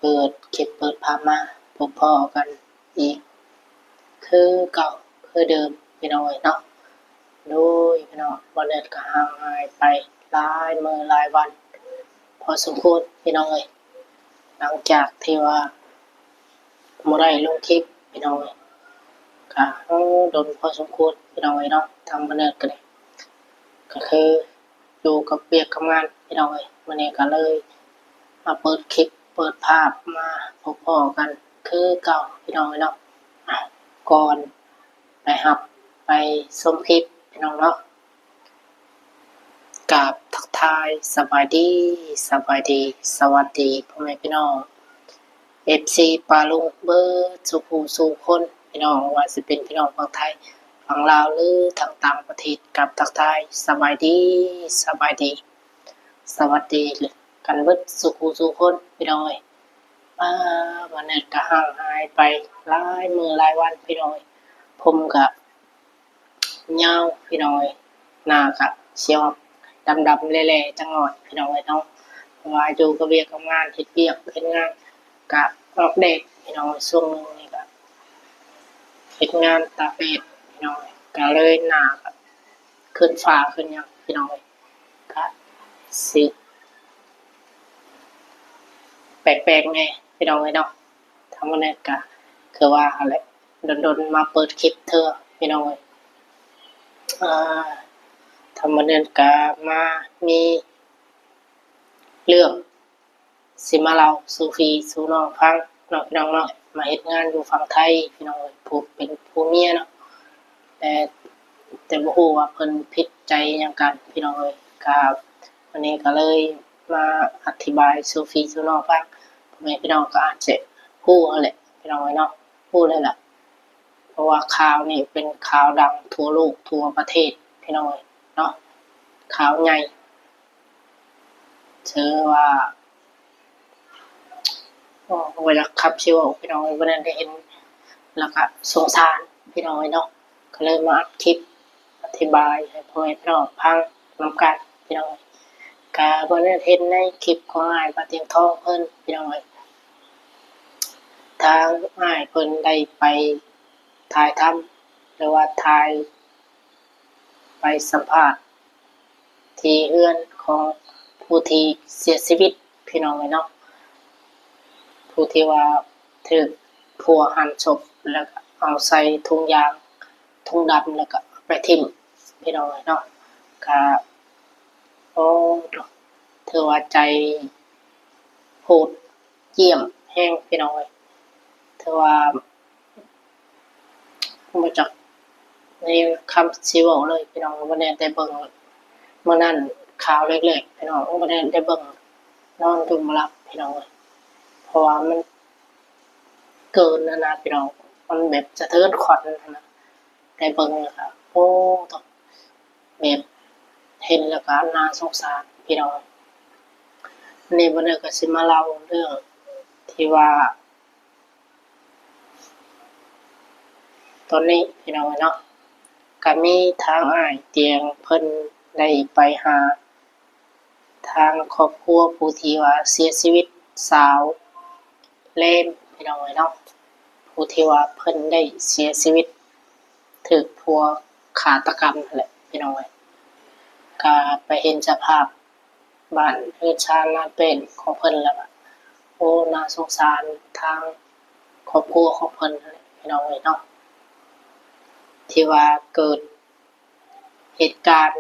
ເປີດຄລິບເປີດພາບມາພົບພໍ້ກັນອີກຄືເກົ່າຄືເດີມ ພີ່ນ້ອງເອີຍເນາະ. ໂດຍ ພີ່ນ້ອງ ບ່າວເນີດກໍຫ່າງຫາຍໄປຫຼາຍມື້ຫຼາຍວັນພໍສົມຄວນ ພີ່ນ້ອງເອີຍ, ຫຼັງຈາກທີ່ວ່າບໍ່ໄດ້ລົງຄລິບ ພີ່ນ້ອງເອີຍ, ກໍດົນພໍສົມຄວນ ພີ່ນ້ອງເອີຍເນາະ. ທາງບ່າວເນີດກໍໄດ້ ກໍຄື ຢູ່ກັບວຽກກັບງານ ພີ່ນ້ອງເອີຍ. ມື້ນີ້ກໍເລີຍມາເປີດຄລິບເປີດພາບມາພົບພໍ້ກັນຄືເກົ່າ ພີ່ນ້ອງເອີຍເນາະ. ອ່ະ ກ່ອນໄປຮັບໄປຊົມຄລິບ ພີ່ນ້ອງເນາະ, ກາບທັກທາຍສະບາຍດີ ສະບາຍດີ ສະຫວັດດີພໍ່ແມ່ພີ່ນ້ອງ ເອັຟຊີ ປ້າລຸງເບິດສູ່ຜູ້ສູ່ຄົນ ພີ່ນ້ອງ, ວ່າຊິເປັນພີ່ນ້ອງຝັ່ງໄທ ຝັ່ງລາວ ຫຼື ທາງຕ່າງປະເທດ, ກັບທັກທາຍສະບາຍດີ ສະບາຍດີ ສະຫວັດດີກັນເບິດສູ່ຜູ້ສູ່ຄົນ ພີ່ນ້ອງເອີຍ. ອາ ບ່າວເນີດກະຫ່າງຫາຍໄປຫຼາຍມື້ຫຼາຍວັນ ພີ່ນ້ອງເອີຍ, ຜົມກະ ຍາວ ພີ່ນ້ອງເອີຍ, ໜ້າກະຊິອອກດຳໆແຫຼ້ໆຈັກໜ້ອຍ ພີ່ນ້ອງເອີຍເນາະ, ເພາະວ່າຢູ່ກັບວຽກກັບງານ ເຮັດວຽກເຮັດງານກະອອກແດດ ພີ່ນ້ອງເອີຍ. ຊ່ວງໜຶ່ງນີ້ກະເຮັດງານຕາກແດດ ພີ່ນ້ອງເອີຍ, ກະເລີຍໜ້າກະຂຶ້ນຝ້າຂຶ້ນຫຍັງ ພີ່ນ້ອງເອີຍ, ກະຊິແປກໆແດ່ ພີ່ນ້ອງເອີຍເນາະ. ທາງມື້ນີ້ກະຄືວ່າຫັ້ນແຫຼະ ດົນໆມາເປີດຄລິບເທື່ອ ພີ່ນ້ອງເອີຍ. ອ່າ ທາງມື້ນີ້ກະມາມີເລື່ອງຊິມາເລົ່າສູ່ພີ່ສູ່ນ້ອງຟັງເນາະ ພີ່ນ້ອງເນາະ. ມາເຮັດງານຢູ່ຝັ່ງໄທ ພີ່ນ້ອງເອີຍ, ຜູ້ເປັນຜົວເມຍເນາະ, ແຕ່ ແຕ່ບໍ່ຮູ້ວ່າເພິ່ນຜິດໃຈຫຍັງກັນ ພີ່ນ້ອງເອີຍ. ກະ ວັນນີ້ກະເລີຍມາອະທິບາຍສູ່ພີ່ສູ່ນ້ອງຟັງ, ພໍ່ແມ່ພີ່ນ້ອງກໍອາດຈະຮູ້ຫັ້ນແຫຼະ ພີ່ນ້ອງເອີຍເນາະ, ຮູ້ແລ້ວລະ. ເພາະວ່າຂ່າວນີ້ເປັນຂ່າວດັງທົ່ວໂລກທົ່ວປະເທດ ພີ່ນ້ອງເອີຍເນາະ, ຂ່າວໃຫຍ່ ຖືວ່າ ໂອ້ ບໍ່ຢາກຄຳຊິເວົ້າ ພີ່ນ້ອງເອີຍ. ມື້ນັ້ນໄດ້ເຫັນແລ້ວກະສົງສານ ພີ່ນ້ອງເອີຍເນາະ, ກໍເລີຍມາອັດຄລິບອະທິບາຍໃຫ້ພໍ່ແມ່ພີ່ນ້ອງຟັງນຳກັນ ພີ່ນ້ອງເອີຍ. ກະມື້ນັ້ນເຫັນໃນຄລິບຂອງອ້າຍປາຕຽງທອງເພິ່ນ ພີ່ນ້ອງເອີຍ, ທາງອ້າຍເພິ່ນໄດ້ໄປຖ່າຍທຳ ຫຼືວ່າຖ່າຍ ໄປສຳພາດທີ່ເຮືອນຂອງຜູ້ທີ່ເສຍຊີວິດ ພີ່ນ້ອງເອີຍເນາະ, ຜູ້ທີ່ວ່າຖືກຜົວຫັນສົບ ແລ້ວກໍເອົາໃສ່ຖົງຢາງ ຖົງດຳ ແລ້ວກໍເອົາໄປຖິ້ມ ພີ່ນ້ອງເອີຍເນາະ. ກະ ໂອ້ ຖືວ່າໃຈໂຫດຢ້ຽມແຮງ ພີ່ນ້ອງເອີຍ, ຖືວ່າ ບໍ່ຈັກມີຄຳຊິເວົ້າເລີຍ ພີ່ນ້ອງ. ບໍ່ໄດ້ ໄດ້ເບິ່ງ ມື້ນັ້ນຂ່າວແລກໆ ພີ່ນ້ອງ, ບໍ່ໄດ້ ໄດ້ເບິ່ງ ນອນຢູ່ບໍ່ຫຼັບ ພີ່ນ້ອງເອີຍ, ເພາະວ່າມັນເກີນຫັ້ນນະ ພີ່ນ້ອງ, ມັນແບບສະເທືອນຂວັນຫັ້ນນະ. ໄດ້ເບິ່ງແລ້ວກໍ ໂອ້ ແບບເຫັນແລ້ວກໍໜ້າສົງສານ ພີ່ນ້ອງ. ນີ້ ມື້ນີ້ກໍຊິມາເລົ່າເລື່ອງທີ່ວ່າ ຕອນນີ້ ພີ່ນ້ອງເອີຍເນາະ, ກະມີທາງອ້າຍຕຽງເພິ່ນໄດ້ໄປຫາທາງຄອບຄົວຜູ້ທີ່ວ່າເສຍຊີວິດ ສາວແລມ ພີ່ນ້ອງເອີຍເນາະ, ຜູ້ທີ່ວ່າເພິ່ນໄດ້ເສຍຊີວິດ ຖືກຜົວຄາຕະກຳຫັ້ນແຫຼະ ພີ່ນ້ອງເອີຍ. ກະໄປເຫັນສະພາບ ບ້ານເຮືອນຊານນາແປ້ນຂອງເພິ່ນ ແລ້ວກະ ໂອ້ ໜ້າສົງສານທາງຄອບຄົວຂອງເພິ່ນຫັ້ນແຫຼະ ພີ່ນ້ອງເອີຍເນາະ, ທີ່ວ່າເກີດເຫດການ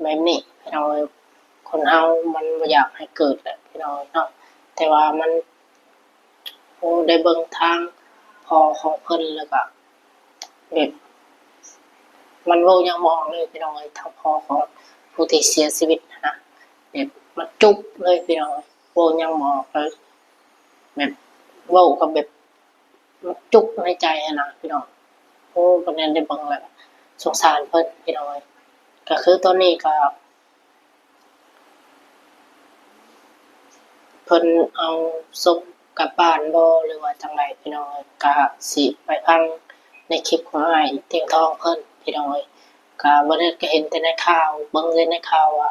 ແບບນີ້ ພີ່ນ້ອງເອີຍ. ຄົນເຮົາມັນບໍ່ຢາກໃຫ້ເກີດແຫຼະ ພີ່ນ້ອງເອີຍເນາະ, ແຕ່ວ່າມັນ ໂອ້ ໄດ້ເບິ່ງທາງພໍ່ຂອງເພິ່ນ ແລ້ວກະແບບ ມັນເວົ້າຫຍັງບໍ່ອອກເລີຍ ພີ່ນ້ອງເອີຍ. ທາງພໍ່ຂອງຜູ້ທີ່ເສຍຊີວິດຫັ້ນນະ ແບບມັນຈຸກເລີຍ ພີ່ນ້ອງເອີຍ, ເວົ້າຫຍັງບໍ່ອອກເລີຍ, ແບບເວົ້າກໍແບບມັນຈຸກໃນໃຈຫັ້ນນະ ພີ່ນ້ອງ. ໂອ້ ປານນັ້ນ ໄດ້ເບິ່ງແລ້ວສົງສານເພິ່ນ ພີ່ນ້ອງເອີຍ. ກໍຄືຕອນນີ້ກໍ ເພິ່ນເອົາສົບກັບບ້ານບໍ່ ຫຼືວ່າຈັ່ງໃດ ພີ່ນ້ອງເອີຍ, ກະຊິໄປຟັງໃນຄລິບຂອງອ້າຍຕຽງທອງເພິ່ນ ພີ່ນ້ອງເອີຍ. ກະບໍ່ໄດ້ ກະເຫັນແຕ່ໃນຂ່າວ ເບິ່ງແຕ່ໃນຂ່າວວ່າ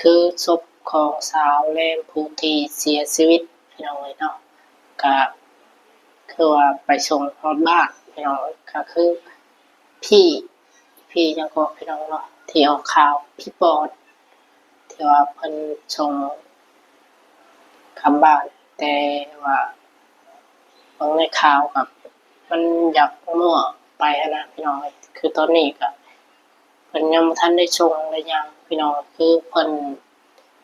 ຄືສົບ ຂອງສາວແລມຜູ້ທີ່ເສຍຊີວິດ ພີ່ນ້ອງເອີຍເນາະ ກະຄືວ່າໄປສົ່ງຮອດບ້ານ ພີ່ນ້ອງເອີຍ ກະຄື ພີ່ ພີ່ຫຍັງເກາະ ພີ່ນ້ອງເນາະ ທີ່ອອກຂ່າວ ພີ່ປອດ ທີ່ວ່າເພິ່ນສົ່ງກັບບ້ານ ແຕ່ວ່າເບິ່ງໃນຂ່າວກໍມັນຢາກມົ້ວໄປຫັ້ນນະ ພີ່ນ້ອງເອີຍ ຄືຕອນນີ້ກໍເພິ່ນຍັງບໍ່ທັນໄດ້ສົ່ງໄດ້ຫຍັງ ພີ່ນ້ອງ ຄືເພິ່ນ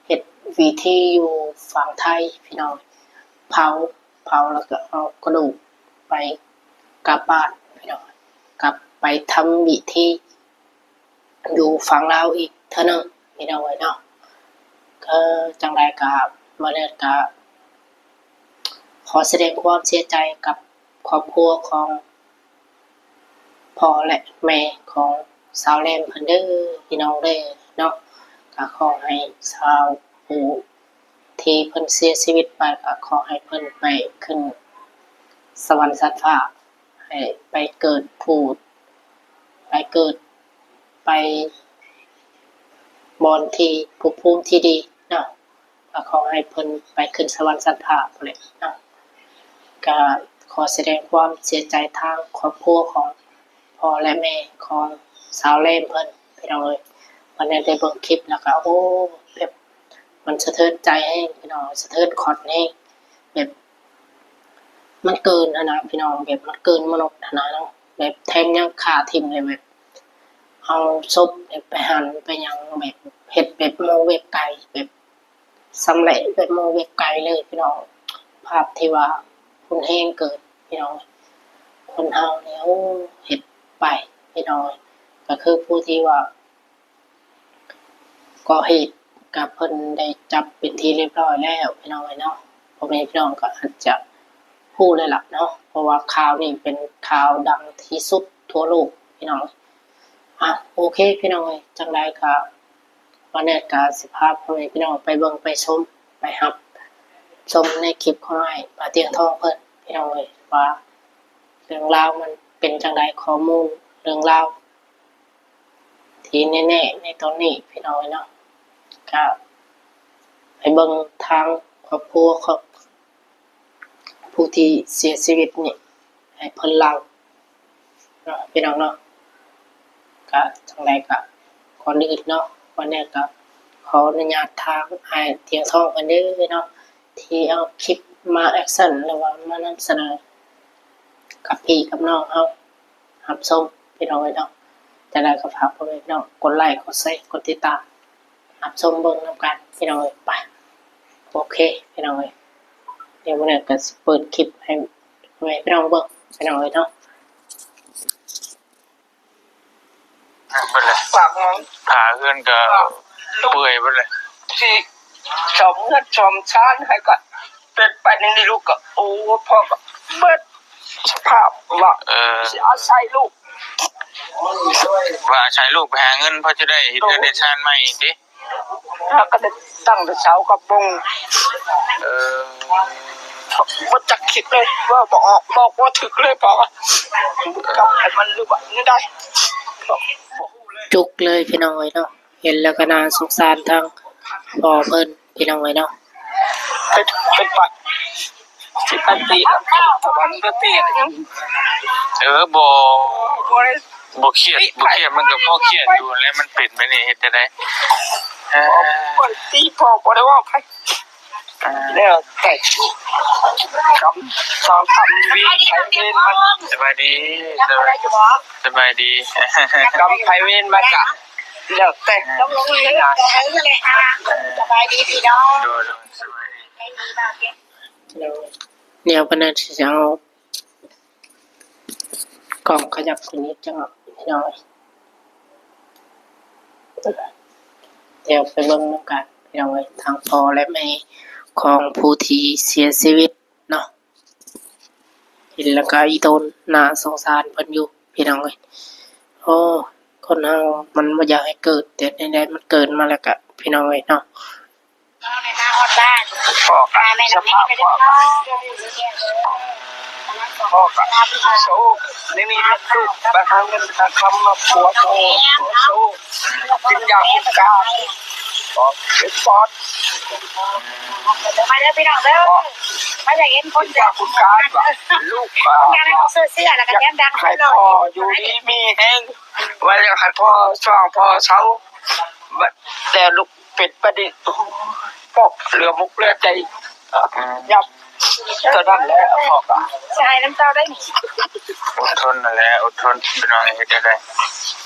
ເຮັດພິທີຢູ່ຝັ່ງໄທ ພີ່ນ້ອງ ເຜົາ ເຜົາແລ້ວກໍເອົາກະດູກໄປກັບບ້ານ ພີ່ນ້ອງ ກັບໄປທຳພິທີຢູ່ຝັ່ງລາວອີກເທື່ອໜຶ່ງ ພີ່ນ້ອງເອີຍເນາະ ກໍຈັ່ງໃດກໍ ບ່າວແນດກໍຂໍສະແດງຄວາມເສຍໃຈກັບຄອບຄົວຂອງພໍ່ ແລະ ແມ່ຂອງສາວແລມເພິ່ນເດີ ພີ່ນ້ອງເດີເນາະ ກໍຂໍໃຫ້ຊາວຜູ້ ທີ່ເພິ່ນເສຍຊີວິດໄປ ກໍຂໍໃຫ້ເພິ່ນໄປຂຶ້ນສະຫວັນຊັ້ນຟ້າ ໃຫ້ໄປເກີດພູດ ໄປເກີດ ໄປບ່ອນທີ່ ພູມພູມທີ່ດີເນາະ ກໍຂໍໃຫ້ເພິ່ນໄປຂຶ້ນສະຫວັນຊັ້ນຟ້າພຸ້ນແຫຼະເນາະ ກໍຂໍສະແດງຄວາມເສຍໃຈທາງຄອບຄົວຂອງພໍ່ ແລະ ແມ່ຂອງສາວແລມເພິ່ນ ພີ່ນ້ອງເອີຍ ວັນນີ້ໄດ້ເບິ່ງຄລິບແລ້ວກໍ ໂອ້ ແບບ ມັນສະເທືອນໃຈແຮງ ພີ່ນ້ອງ ສະເທືອນຂວັນແຮງ ແບບ ມັນເກີນຫັ້ນນະ ພີ່ນ້ອງ ແບບມັນເກີນມະນຸດຫັ້ນນະເນາະ ແບບແຖມຍັງຂ້າຖິ້ມເລີຍ ແບບເອົາສົບແບບໄປຫັ່ນໄປຫຍັງ ແບບເຮັດແບບໂມເວັບໄກ່ ແບບຊຳແຫຼະແບບໂມເວັບໄກ່ເລີຍ ພີ່ນ້ອງ ພາບທີ່ວ່າຮຸນແຮງເກີນ ພີ່ນ້ອງ ຄົນເຮົານີ້ ໂອ້ ເຮັດໄປ ພີ່ນ້ອງ ກໍຄືຜູ້ທີ່ວ່າ ກໍ່ເຫດກະເພິ່ນໄດ້ຈັບເປັນທີ່ຮຽບຮ້ອຍແລ້ວ ພີ່ນ້ອງເອີຍເນາະ ພໍ່ແມ່ພີ່ນ້ອງກໍອາດຈະຮູ້ແລ້ວລະເນາະ ເພາະວ່າຂ່າວນີ້ເປັນຂ່າວດັງທີ່ສຸດທົ່ວໂລກ ພີ່ນ້ອງ ອ່ະ ໂອເຄ ພີ່ນ້ອງເອີຍ ຈັ່ງໃດກໍ ວັນນີ້ກໍຊິພາພໍ່ແມ່ພີ່ນ້ອງໄປເບິ່ງໄປຊົມ ໄປຮັບຊົມໃນຄລິບຂອງອ້າຍປາຕຽງທອງເພິ່ນ ພີ່ນ້ອງເອີຍ ວ່າເລື່ອງລາວມັນເປັນຈັ່ງໃດ ຂໍ້ມູນເລື່ອງລາວ ທີ່ແນ່ໆໃນຕອນນີ້ ພີ່ນ້ອງເອີຍເນາະ ກະໄປເບິ່ງທາງຄອບຄົວຂອງຜູ້ທີ່ເສຍຊີວິດນີ້ ໃຫ້ເພິ່ນເລົ່າເນາະ ພີ່ນ້ອງເນາະ ກະຈັ່ງໃດກະ ກ່ອນອື່ນເນາະ ວັນນີ້ກະຂໍອະນຸຍາດທາງອ້າຍຕຽງທອງເພິ່ນເດີເນາະ ທີ່ເອົາຄລິບມາແອັກຊັນ ຫຼືວ່າມານຳສະເໜີກັບພີ່ກັບນ້ອງເຮົາ ຮັບຊົມ ພີ່ນ້ອງເອີຍເນາະ ຈັ່ງໃດກໍຝາກພໍ່ແມ່ພີ່ນ້ອງກົດໄລ້ ກົດແຊ ກົດຕິດຕາມ ຮັບຊົມເບິ່ງນຳກັນ ພີ່ນ້ອງເອີຍ ໄປ ໂອເຄ ພີ່ນ້ອງເອີຍ ດຽວມື້ນີ້ກໍຊິເປີດຄລິບໃຫ້ພໍ່ແມ່ພີ່ນ້ອງເບິ່ງ ພີ່ນ້ອງເອີຍເນາະ. ເບິດເລີຍ ຝາກມອງ ຝາເຮືອນກໍເປື່ອຍເບິດເລີຍ ຊິສ້ອມເຮືອນສ້ອມຊານໃຫ້ກໍເປັນໄປໃນນີ້ ລູກກໍ ໂອ້ ພໍ່ກໍເບິດສະພາບວ່າ ເອີ ຊິອາໄສລູກ ວ່າອາໄສລູກໄປຫາເງິນ ພໍຈະໄດ້ເຮັດເຮືອນເຮັດຊານໃໝ່ອີກຕິ ຫາກໍໄດ້ຕັ້ງແຕ່ເຊົ້າກັບໂມງ ເອີ ບໍ່ຈັກຄິດເລີຍ ເວົ້າບໍ່ອອກ ບອກບໍ່ຖືກເລີຍ ເພາະວ່າກັບໃຜມັນຫຼືວ່າແນວໃດ ຈຸກເລີຍ ພີ່ນ້ອງເອີຍເນາະ ເຫັນແລ້ວກໍໜ້າສົງສານທັງພໍ່ເພິ່ນ ພີ່ນ້ອງເອີຍເນາະ ເປັນ ເປັນປະ ສິບແປດປີແລ້ວ ເອີ ບໍ່ ບໍ່ໄດ້ ບໍ່ຄຽດ ບໍ່ຄຽດ ມັນກໍພໍຄຽດຢູ່ແຫຼະ ມັນເປັນແບບນີ້ເຮັດຈັ່ງໃດ ເອີ ບໍ່ໄດ້ຕີພໍ່ ບໍ່ໄດ້ເວົ້າໃຜ ແລ້ວແຕ່ກຳ ສອງກຳເວນໃຜເວນມັນ ສະບາຍດີ ສະບາຍດີ ສະບາຍດີ ກຳໃຜເວນມັນກະ ແລ້ວແຕ່ ສະບາຍດີພີ່ນ້ອງ ໂດຍ ໂດຍ ສະບາຍດີ ດຽວເພິ່ນຊິເອົາ ກ້ອງຂະຫຍັບຂຶ້ນອີກຈັກໜ້ອຍ ພີ່ນ້ອງເອີຍ ດຽວໄປເບິ່ງນຳກັນ ພີ່ນ້ອງເອີຍ ທາງພໍ່ ແລະ ແມ່ຂອງຜູ້ທີ່ເສຍຊີວິດເນາະ ເຫັນແລ້ວກໍອີ່ຕົນໜ້າສົງສານເພິ່ນຢູ່ ພີ່ນ້ອງເອີຍ ໂອ້ ຄົນເຮົາມັນບໍ່ຢາກໃຫ້ເກີດ ແຕ່ແນວໃດມັນເກີດມາແລ້ວກໍ ພີ່ນ້ອງເອີຍເນາະ ພໍ່ກໍສະພາບພໍ່ກໍ ພໍ່ກໍໂຊກ ໄດ້ມີລູກໄປຫາເງິນຫາຄຳມາຜົວໂຕ ໂຊກ ກິນຢາກິນກາ ເປັນປອດ ມາເດີພີ່ນ້ອງເດີ ມາຢາກເຫັນຄົນ ຢາກຄຸນການວ່າ ລູກ ຢາກໃຫ້ອອກເສື້ອເຊື່ອ ແລ້ວກໍແຖມດັງ ໃຫ້ພໍ່ຢູ່ດີມີແຮງ ວ່າຢາກໃຫ້ພໍ່ຊ່ວງພໍ່ເຊົາ ບັດແຕ່ລູກເປັນປານນີ້ ໂອ້ຍ ເຫຼືອມຸກເຫຼືອໃຈ ອືມ ຍັບ ເທົ່ານັ້ນແຫຼະ ພໍ່ກໍ ຊິໃຫ້ນຳເຈົ້າໄດ້ນີ້ ອົດທົນນັ້ນແຫຼະ ອົດທົນ ພີ່ນ້ອງເອີຍ ເຮັດແນວໃດ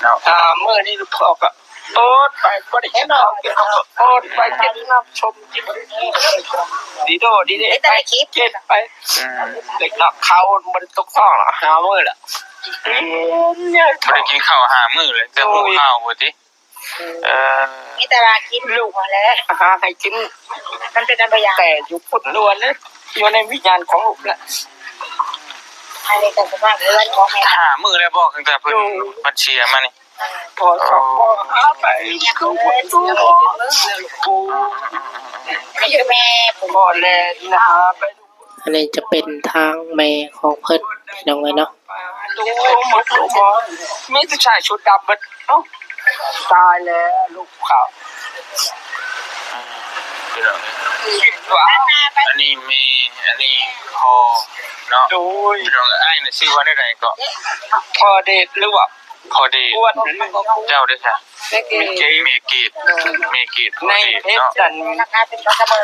ເນາະ ອ່າ ມື້ນີ້ພໍ່ກໍ ໂອດໄປ ບໍ່ໄດ້ກິນເຂົ້າກິນນ້ຳ ໂອດໄປ ກິນນ້ຳຊົມ ກິນດີໂດດີເດ ໄປກິນໄປ ອືມ ເດັກນ້ອຍເຂົ້າບໍ່ໄດ້ຕົກທ້ອງລະ ຫ້າມື້ລະ ອືມ ບໍ່ໄດ້ກິນເຂົ້າຫ້າມື້ເລີຍ ແຕ່ຫຸ່ງເຂົ້າພຸ້ນຕິ ເອີ ມີແຕ່ວ່າກິນລູກຫັ້ນແຫຼະ ຫາໃຫ້ກິນ ມັນເປັນອັນບໍ່ຢາກ ແຕ່ຢູ່ພຸ້ນລ້ວນເລີຍ ຢູ່ໃນວິນຍານຂອງລູກແຫຼະ ອັນນີ້ກໍສະພາບເຮືອນຂອງແມ່ ຫ້າມື້ແລ້ວບໍ່ ຕັ້ງແຕ່ເພິ່ນ ເພິ່ນເສຍມານີ້ ພໍສອບພໍຫາໄປຄືບໍ່ຮູ້ ແມ່ ພໍ່ແລນຫາໄປ ອັນນີ້ຈະເປັນທາງແມ່ຂອງເພິ່ນ ພີ່ນ້ອງເອີຍເນາະ ໂຕໝົດໂຕບໍ່ ມີແຕ່ຊາຍຊຸດດຳເບິດ ເອົ້າ ຕາຍແລ້ວລູກເຂົາ ພີ່ນ້ອງເອີຍ ຄິດວ່າ ອັນນີ້ແມ່ ອັນນີ້ພໍ່ເນາະ ໂດຍ ພີ່ນ້ອງເອີຍ ອ້າຍນີ້ຊື່ວ່າແນວໃດເກາະ ພໍ່ເດດ ຫຼືວ່າ ພໍດີ ເຈົ້າເດ້ຊະ ແມ່ເກດ ແມ່ເກດ ແມ່ເກດ ໃນເພຈນັ້ນ ເອີ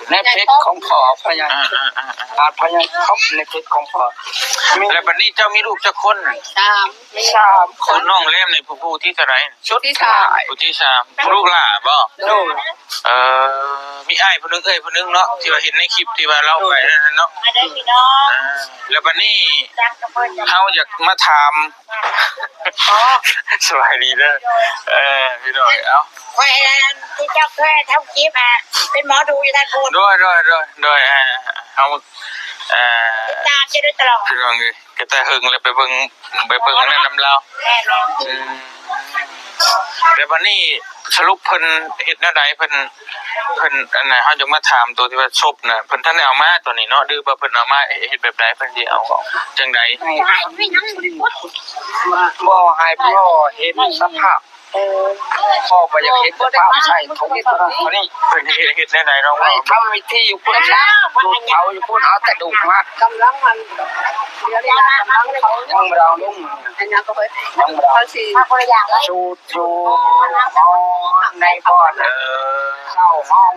ໃນເພຈຂອງພໍ່ພະຍາ ອາ ພະຍາ ໃນເພຈຂອງພໍ່ ແລ້ວບັດນີ້ເຈົ້າມີລູກຈັກຄົນ? ສາມ ມີສາມຄົນ ນ້ອງແລມນີ້ຜູ້ ຜູ້ທີເທົ່າໃດ? ສຸດທ້າຍ ຜູ້ທີສາມ ລູກຫຼ້າບໍ່? ໂດຍ ເອີ ມີອ້າຍຜູ້ໜຶ່ງ ເອື້ອຍຜູ້ໜຶ່ງເນາະ ທີ່ວ່າເຫັນໃນຄລິບທີ່ວ່າລາວໄປນັ້ນເນາະ ມາເດີພີ່ນ້ອງ ເອີ ແລ້ວບັດນີ້ເຮົາຢາກມາຖາມ ສະບາຍດີເດີ ເອີ ພີ່ນ້ອງ ເອົ້າ ຂ້ອຍອັນທີ່ເຈົ້າເຄີຍທຳຄລິບ ອ່າ ເປັນໝໍດູຢູ່ທາງພຸ້ນ ໂດຍ ໂດຍ ໂດຍ ໂດຍ ອ່າ ເຮົາ ເອີ ຕິດຕາມເຈົ້າໂດຍຕະຫຼອດ ພີ່ນ້ອງເອີຍ ກໍແຕ່ເຫິງແລ້ວ ໄປເບິ່ງ ໄປເບິ່ງອັນນັ້ນນຳລາວ ແມ່ນ ອືມ ແລ້ວບັດນີ້ສະຫຼຸບເພິ່ນເຮັດແນວໃດ ເພິ່ນ ເພິ່ນ ອັນນັ້ນ ເຮົາຈະມາຖາມໂຕທີ່ວ່າສົບນະ ເພິ່ນທັນໄດ້ເອົາມາຕອນນີ້ເນາະ ຫຼືວ່າເພິ່ນເອົາມາເຮັດແບບໃດ ເພິ່ນຊິເອົາຈັ່ງໃດ? ບໍ່ໃຫ້ພໍ່ເຫັນສະພາບ ເອີ ພໍ່ບໍ່ຢາກເຫັນສະພາບໃສ່ໂຄວິດເທົ່ານັ້ນເທົ່ານີ້ ເພິ່ນເຮັດ ເຮັດແນວໃດນ້ອງ ໃຫ້ທຳພິທີຢູ່ພຸ້ນ ຈູດເຜົາຢູ່ພຸ້ນ ເອົາກະດູກມາ ກຳລັງມັນ ດຽວນີ້ລະກຳລັງເຂົາຍັງບໍ່ໄດ້ເອົາລົງ ຍັງບໍ່ໄດ້ເອົາລົງ ເຂົາຊິ ສູດຢູ່ຫ້ອງໃນບ່ອນ ເອີ ເຊົາຫ້ອງ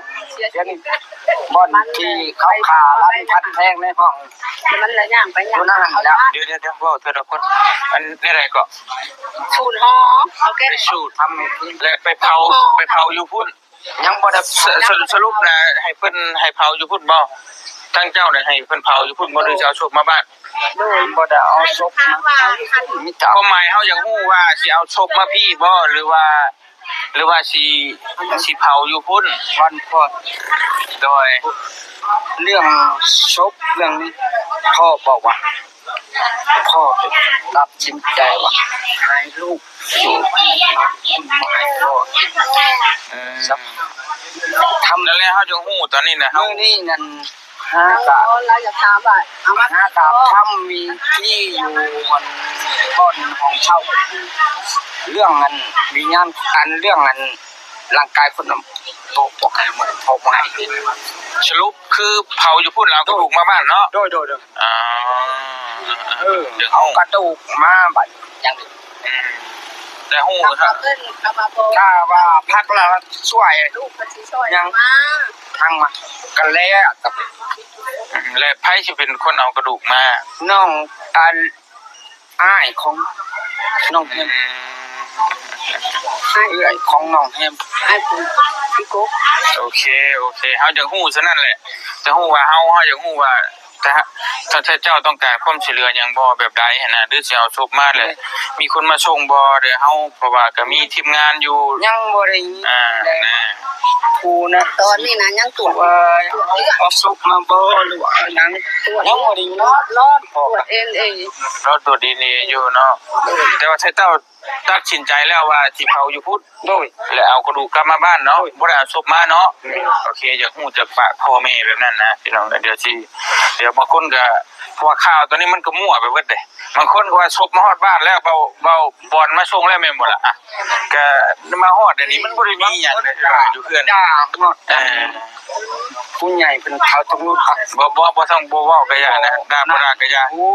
ດຽວນີ້ບ່ອນທີ່ເຂົາຂ້າລັນພັນແທງໃນຫ້ອງ ມັນລະຍ່າງໄປຍ່າງມາ ດຽວໆ ເວົ້າເທື່ອລະຄົນ ອັນແນວໃດເກາະ? ສູດຫໍ ໂອເຄ ໄປສູດ ແລະໄປເຜົາ ໄປເຜົາຢູ່ພຸ້ນ ຍັງບໍ່ໄດ້ ສະ ສະຫຼຸບນະ ໃຫ້ເພິ່ນ ໃຫ້ເຜົາຢູ່ພຸ້ນບໍ່? ທາງເຈົ້ານະ ໃຫ້ເພິ່ນເຜົາຢູ່ພຸ້ນບໍ່ ຫຼືຈະເອົາສົບມາບ້ານ? ໂດຍ ບໍ່ໄດ້ເອົາສົບມາ ມີແຕ່ ຄວາມໝາຍເຮົາຢາກຮູ້ວ່າຊິເອົາສົບມາພີ້ບໍ່ ຫຼືວ່າ ຫຼືວ່າຊິ ຊິເຜົາຢູ່ພຸ້ນ ວັນພຸດ ໂດຍ ເລື່ອງສົບເລື່ອງນີ້ ພໍ່ບອກວ່າ ພໍ່ຕັດສິນໃຈວ່າໃຫ້ລູກຢູ່ ໃຫ້ພໍ່ ອືມ ທຳ ນັ້ນແຫຼະ ເຮົາຈະຮູ້ຕອນນີ້ນະ ມື້ນີ້ນັ້ນ ຫາກະ ລາວຢາກຖາມວ່າ ເອົາມາ ຫາກະທຳວິທີຢູ່ບ່ອນ ບ່ອນຫ້ອງເຊົ່າ ເລື່ອງອັນວິນຍານ ອັນເລື່ອງອັນຮ່າງກາຍຄົນນຳ ບໍ່ ບໍ່ໃຫ້ ບໍ່ໃຫ້ ສະຫຼຸບຄືເຜົາຢູ່ພຸ້ນ ແລ້ວເອົາກະດູກມາບ້ານເນາະ? ໂດຍ ໂດຍ ໂດຍ ອໍ ເອີ ເອົາກະດູກມາບັດ ອືມ ແຕ່ຮູ້ ຖ້າວ່າພັກລະຊ່ວຍ ຍັງທາງມາ ກໍແລ້ວ ອືມ ແລະໃຜຊິເປັນຄົນເອົາກະດູກມາ? ນ້ອງ ອັນ ອ້າຍຂອງນ້ອງແຮມ ອືມ ເອື້ອຍຂອງນ້ອງແຮມ ອ້າຍຂອງພີ່ກົກ ໂອເຄ ໂອເຄ ເຮົາຢາກຮູ້ສ່ຳນັ້ນແຫຼະ ຈະຮູ້ວ່າເຮົາ ເຮົາຢາກຮູ້ວ່າ ຖ້າ ຖ້າເຈົ້າຕ້ອງການຄວາມຊ່ວຍເຫຼືອຫຍັງບໍ່ ແບບໃດຫັ້ນນະ ຫຼືຊິເອົາສົບມາແລ້ວ ມີຄົນມາສົ່ງບໍ່ ແຕ່ເຮົາ ເພາະວ່າກໍມີທີມງານຢູ່ ຍັງບໍ່ໄດ້ຍິນ ອ່າ ນະ ຜູ້ນະ ຕອນນີ້ນະ ຍັງກວດ ວ່າເອົາສົບມາບໍ່ ຫຼືວ່າຫຍັງ ຍັງບໍ່ໄດ້ຍິນ ລອ ລອກວດເອງເອງ ລອກວດດີເອນເອຢູ່ເນາະ ແຕ່ວ່າຖ້າເຈົ້າ ຕັດສິນໃຈແລ້ວວ່າຊິເຜົາຢູ່ພຸ້ນ ໂດຍ ແລ້ວເອົາກະດູກກັບມາບ້ານເນາະ ໂດຍ ບໍ່ໄດ້ເອົາສົບມາເນາະ ໂດຍ ໂອເຄ ຢາກຮູ້ຈາກປາກພໍ່ແມ່ແບບນັ້ນນະ ພີ່ນ້ອງ ດຽວຊິ ດຽວບາງຄົນກະ ເພາະວ່າຂ່າວໂຕນີ້ມັນກໍມົ້ວໄປເບິດເດ້. ບາງຄົນກໍວ່າສົບມາຮອດບ້ານແລ້ວ ເບົາ ເບົາບອນມາສົ່ງແລ້ວແມ່ນບໍ່ລະ? ອະ ກໍມາຮອດດຽວນີ້ມັນບໍ່ໄດ້ມີຫຍັງເດ້ ຢູ່ເຮືອນ. ເອີ ຜູ້ໃຫຍ່ເພິ່ນເຂົາຕ້ອງຮູ້ຈັກ. ບໍ່ ບໍ່ ບໍ່ຕ້ອງ ບໍ່ເວົ້າກໍຢ່ານະ ດ່າບໍ່ດ່າກໍຢ່າ. ໂອ້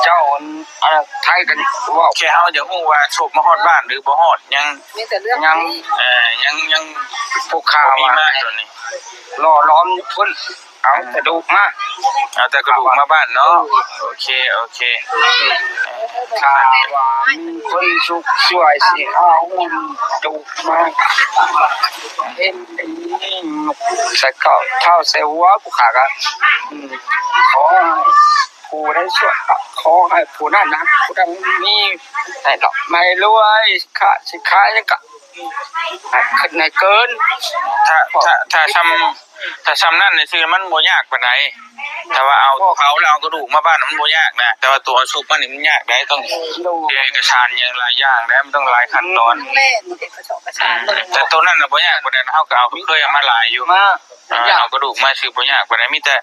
ເຈົ້າ ອັນ ອັນ ໄທກັນເວົ້າ ແຄ່ເຮົາຢາກຮູ້ວ່າສົບມາຮອດບ້ານຫຼືບໍ່ຮອດ ຍັງ ມີແຕ່ເລື່ອງ ຍັງ ເອີ ຍັງ ຍັງ ພວກຂ່າວ ບໍ່ມີມາ ວ່າ ຕອນນີ້ ຫຼໍ່ຫຼອມຢູ່ພຸ້ນ. ເອົາ ອືມ ກະດູກມາ ເອົາແຕ່ກະດູກມາບ້ານເນາະ. ໂອເຄ ໂອເຄ. ຖ້າວ່າມີຄົນສຸກຊ່ວຍຊິເອົາກະດູກມາເຮັດໃສ່ເຂົ້າເທົ້າໃສ່ຫົວ ຜູ້ຂ້າກະ ອືມ ຂໍໃຫ້ຜູ້ໃດຊ່ວຍ ຂໍໃຫ້ຜູ້ນັ້ນນະ ຜູ້ນັ້ນມີໃຫ້ດອກ ໃຫ້ລວຍ ຄ້າຊິຂາຍຫຍັງກະ ໃຫ້ຂຶ້ນໃຫ້ເກີນ. ຖ້າ ຖ້າ ຖ້າຊ່ຳ ຖ້າຊ່ຳນັ້ນຊື່ມັນບໍ່ຍາກປານໃດ. ຖ້າວ່າເອົາ ເອົາແລ້ວເອົາກະດູກມາບ້ານມັນບໍ່ຍາກນະ ແຕ່ວ່າໂຕເອົາສົບມານີ້ມັນຍາກໄດ໋. ຕ້ອງເຮັດເອກະສານຫຍັງຫຼາຍຢ່າງໄດ໋ ມັນຕ້ອງຫຼາຍຂັ້ນຕອນ. ອືມ ແມ່ນ ເຮັດກະສອກກະສານ. ອືມ ແຕ່ໂຕນັ້ນນະບໍ່ຍາກປານໃດນະ ເຮົາກໍເອົາ ເຄີຍເອົາມາຫຼາຍຢູ່. ເອີ ເອົາກະດູກມາຊື່ບໍ່ຍາກປານໃດ ມີແຕ່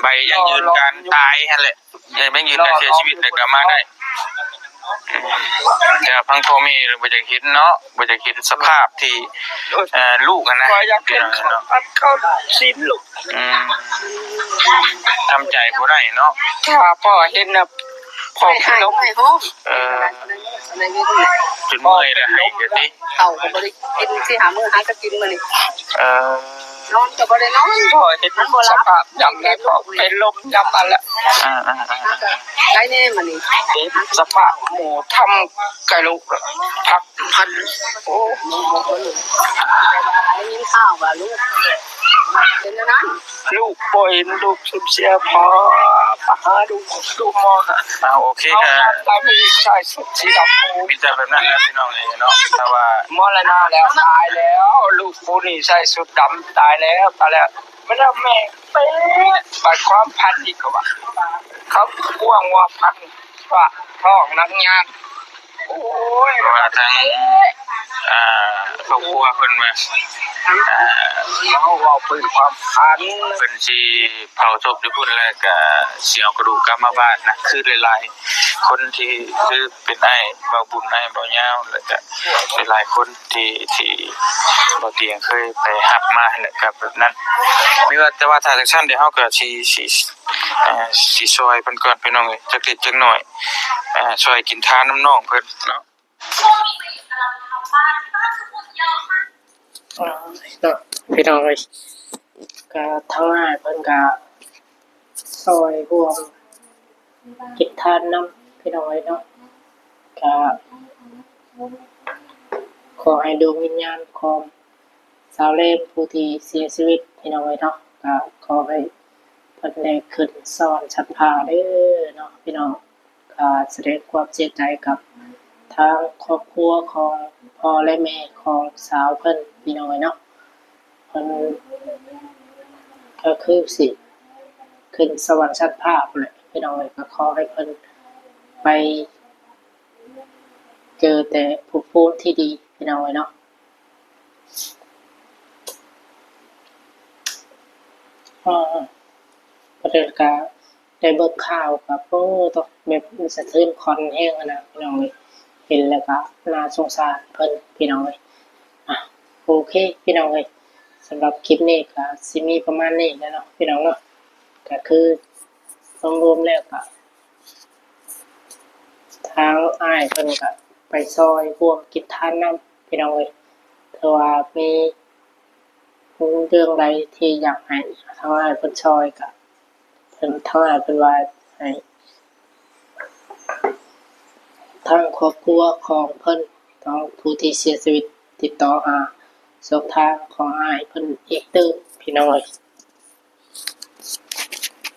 ໃບຢັ້ງຢືນການຕາຍຫັ້ນແຫຼະ. ໄດ້ແມ່ນຢືນການເສຍຊີວິດແລ້ວກໍມາໄດ້. ອືມ ແຕ່ວ່າພັງພໍ່ແມ່ບໍ່ຢາກເຫັນເນາະ ບໍ່ຢາກເຫັນສະພາບທີ່ ເອີ ລູກຫັ້ນນະ ບໍ່ຢາກເຫັນເນາະ ເຂົາຊີ້ນລູກ. ອືມ ທຳໃຈບໍ່ໄດ້ເນາະ ຖ້າພໍ່ເຫັນນະ ພໍ່ເປັນລົມ. ເອີ ຈົນເມື່ອຍແລ້ວໄຫ້ກະຕິ ເຂົ້າກໍບໍ່ໄດ້ກິນ ສີ່ຫ້າມື້ຫາກໍກິນມື້ນີ້. ເອີ ນອນກໍບໍ່ໄດ້ນອນ ພໍເຫັນສະພາບຍາມໃດພໍເປັນລົມຍາມນັ້ນແຫຼະ. ອ່າໆໆ ໄດ້ແນ່ມື້ນີ້ ເປັນສະພາບໝູທຳກະລູກພັກພັນ. ໂອ້ ໄດ້ຍິນຂ່າວວ່າລູກເປັນອັນນັ້ນ ລູກບໍ່ເຫັນ ລູກສູນເສຍພໍ່ ມາຫາດູ ດູໝໍ. ອ່າ ໂອເຄ ກໍ ຕາມນີ້ໃສ່ຊຸດສີດຳ ມີແຕ່ແບບນັ້ນແຫຼະພີ່ນ້ອງເອີຍເນາະ. ຖ້າວ່າມໍລະນະແລ້ວ ຕາຍແລ້ວ ລູກຜູ້ນີ້ໃສ່ຊຸດດຳ ຕາຍແລ້ວ ຕາຍແລ້ວ. ແມ່ນແມ່ເປັນບາດຄວາມພັນອີກ ເຂົາວ່າ ເຂົາກວາງວ່າພັນວ່າທ້ອງນັກຍານ. ໂອ້ຍ ວ່າທາງ ອ່າ ຄອບຄົວເພິ່ນວ່າ ອ່າ ເວົ້າ ເວົ້າເປັນຄວາມຝັນ ເພິ່ນຊິເຜົາສົບຢູ່ພຸ້ນ ແລ້ວກະຊິເອົາກະດູກກັບມາບ້ານນະ. ຄືຫຼາຍໆຄົນທີ່ ຄືເປັນອ້າຍເບົາບຸນ ອ້າຍເບົາຍາວ ແລ້ວກະຫຼາຍໆຄົນທີ່ ທີ່ບໍ່ຕຽງເຄີຍໄປຮັບມາຫັ້ນແຫຼະ ກະແບບນັ້ນ. ມີວ່າ ແຕ່ວ່າຖ້າຈັ່ງຊັ້ນ ດຽວເຮົາກະຊິ ຊິ ເອີ ຊິຊ່ອຍເພິ່ນກ່ອນພີ່ນ້ອງເອີຍ ຈັກເລັກຈັກນ້ອຍ ເອີ ຊ່ອຍກິນທານນຳນ້ອງເພິ່ນເນາະ. ເນາະ ພີ່ນ້ອງເອີຍ ກະທາງອ້າຍເພິ່ນກະຊ່ອຍຮ່ວມກິນທານນຳ ພີ່ນ້ອງເອີຍເນາະ. ກະຂໍໃຫ້ດວງວິນຍານຂອງສາວແລມຜູ້ທີ່ເສຍຊີວິດ ພີ່ນ້ອງເອີຍເນາະ ກະຂໍໃຫ້ເພິ່ນໄດ້ຂຶ້ນສະຫວັນຊັ້ນຟ້າເດີເນາະ ພີ່ນ້ອງ. ກະສະແດງຄວາມເສຍໃຈກັບທາງຄອບຄົວຂອງພໍ່ ແລະ ແມ່ຂອງສາວເພິ່ນ ພີ່ນ້ອງເອີຍເນາະ. ເພິ່ນກະຄືຊິຂຶ້ນສະຫວັນຊັ້ນຟ້າພຸ້ນແຫຼະ ພີ່ນ້ອງເອີຍ. ກະຂໍໃຫ້ເພິ່ນໄປເຈີແຕ່ພົບພູມທີ່ດີ ພີ່ນ້ອງເອີຍເນາະ. ເອີ ເພິ່ນກະ ໄດ້ເບິ່ງຂ່າວກໍ ໂອ້ ແບບສະເທືອນຂວັນແຮງຫັ້ນນະ ພີ່ນ້ອງເອີຍ. ເຫັນແລ້ວກໍໜ້າສົງສານເພິ່ນ ພີ່ນ້ອງເອີຍ. ອ່ະ ໂອເຄ ພີ່ນ້ອງເອີຍ, ສຳລັບຄລິບນີ້ກໍຊິມີປະມານນີ້ແຫຼະເນາະ ພີ່ນ້ອງເນາະ. ກໍຄືລວມໆແລ້ວກໍ ທາງອ້າຍເພິ່ນກໍໄປຊ່ອຍຮ່ວມກິນທານນຳ ພີ່ນ້ອງເອີຍ. ຖ້າວ່າມີເລື່ອງໃດທີ່ຢາກໃຫ້ທາງອ້າຍເພິ່ນຊ່ອຍກໍ ເພິ່ນ ທາງອ້າຍເພິ່ນວ່າໃຫ້ທາງຄອບຄົວຂອງເພິ່ນ ຂອງຜູ້ທີ່ເສຍຊີວິດ ຕິດຕໍ່ຫາຊ່ອງທາງຂອງອ້າຍເພິ່ນອີກເດີ ພີ່ນ້ອງເອີຍ.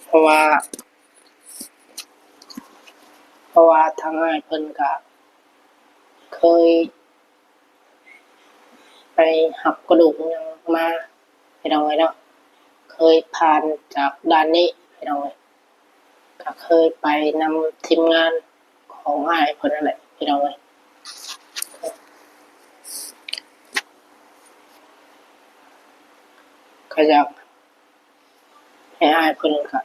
ເພາະວ່າ ເພາະວ່າທາງອ້າຍເພິ່ນກະເຄີຍໄປຮັບກະດູກຫຍັງມາ ພີ່ນ້ອງເອີຍເນາະ, ເຄີຍຜ່ານຈາກດ່ານນີ້ ພີ່ນ້ອງເອີຍ, ກະເຄີຍໄປນຳທີມງານຂອງອ້າຍເພິ່ນນັ້ນແຫຼະ ພີ່ນ້ອງເອີຍ. ກະຢາກ ໃຫ້ອ້າຍເພິ່ນກະ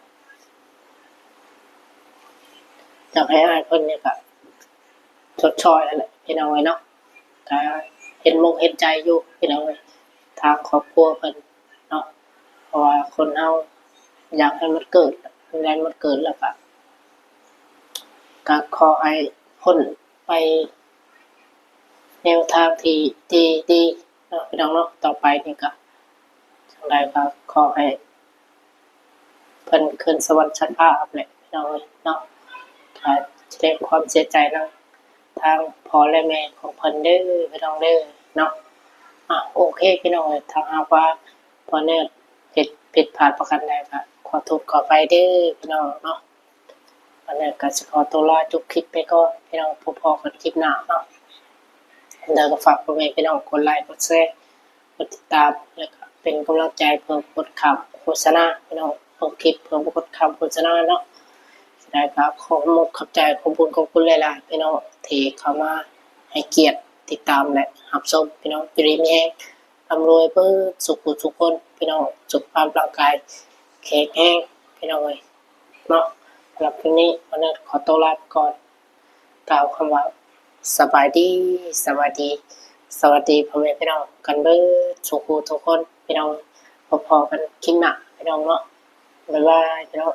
ຢາກໃຫ້ອ້າຍເພິ່ນນີ້ກະຊົດຊ່ອຍຫັ້ນແຫຼະພີ່ນ້ອງເອີຍເນາະ. ກະເຫັນອົກເຫັນໃຈຢູ່ພີ່ນ້ອງເອີຍ ທາງຄອບຄົວເພິ່ນເນາະ ເພາະວ່າຄົນເຮົາຢາກໃຫ້ມັນເກີດ ໃຫ້ມັນເກີດແລ້ວກະ ກະຂໍໃຫ້ພົ້ນໄປແນວທາງທີ່ ທີ່ດີເນາະພີ່ນ້ອງເນາະ. ຕໍ່ໄປນີ້ກະ ຈັ່ງໃດກະຂໍໃຫ້ ເພິ່ນຂຶ້ນສະຫວັນຊັ້ນຟ້າແຫຼະພີ່ນ້ອງເອີຍເນາະ. ກະສະແດງຄວາມເສຍໃຈນຳທາງພໍ່ແລະແມ່ຂອງເພິ່ນເດີພີ່ນ້ອງເດີເນາະ. ອາ ໂອເຄພີ່ນ້ອງເອີຍ ຖ້າຫາກວ່າພໍ່ເນີດເຮັດຜິດພາດປະການໃດກະຂໍໂທດຂໍອະໄພເດີພີ່ນ້ອງເນາະ. ອັນນັ້ນກະຊິຂໍຕົວລາຈົບຄລິບໄປກ່ອນພີ່ນ້ອງ ພົບພໍ້ກັນຄລິບໜ້າເນາະ. ແລ້ວກະຝາກພໍ່ແມ່ພີ່ນ້ອງກົດໄລ ກົດແຊ ກົດຕິດຕາມ ແລ້ວກະເປັນກຳລັງໃຈເພື່ອບໍ່ກົດຂ້າມໂຄສະນາພີ່ນ້ອງ ເບິ່ງຄລິບເພື່ອບໍ່ກົດຂ້າມໂຄສະນາເນາະ. ແລ້ວກະຂໍຂອບອົກຂອບໃຈ ຂອບບຸນຂອບຄຸນຫຼາຍໆພີ່ນ້ອງ ທີ່ເຂົ້າມາໃຫ້ກຽດຕິດຕາມ ແລະ ຮັບຊົມພີ່ນ້ອງ. ຢູ່ດີມີແຮງ ລ່ຳລວຍເບິດສູ່ຜູ້ສູ່ຄົນພີ່ນ້ອງ ສຸຂະພາບຮ່າງກາຍແຂງແຮງພີ່ນ້ອງເອີຍເນາະ. ສຳລັບຄລິບນີ້ ບ່າວເນີດຂໍຕົວລາໄປກ່ອນ ກ່າວຄຳວ່າ ສະບາຍດີ ສະບາຍດີ ສະຫວັດດີພໍ່ແມ່ພີ່ນ້ອງກັນເບິດສູ່ຜູ້ສູ່ຄົນພີ່ນ້ອງ. ພົບພໍ້ກັນຄລິບໜ້າພີ່ນ້ອງເນາະ. ບາຍບາຍພີ່ນ້ອງ.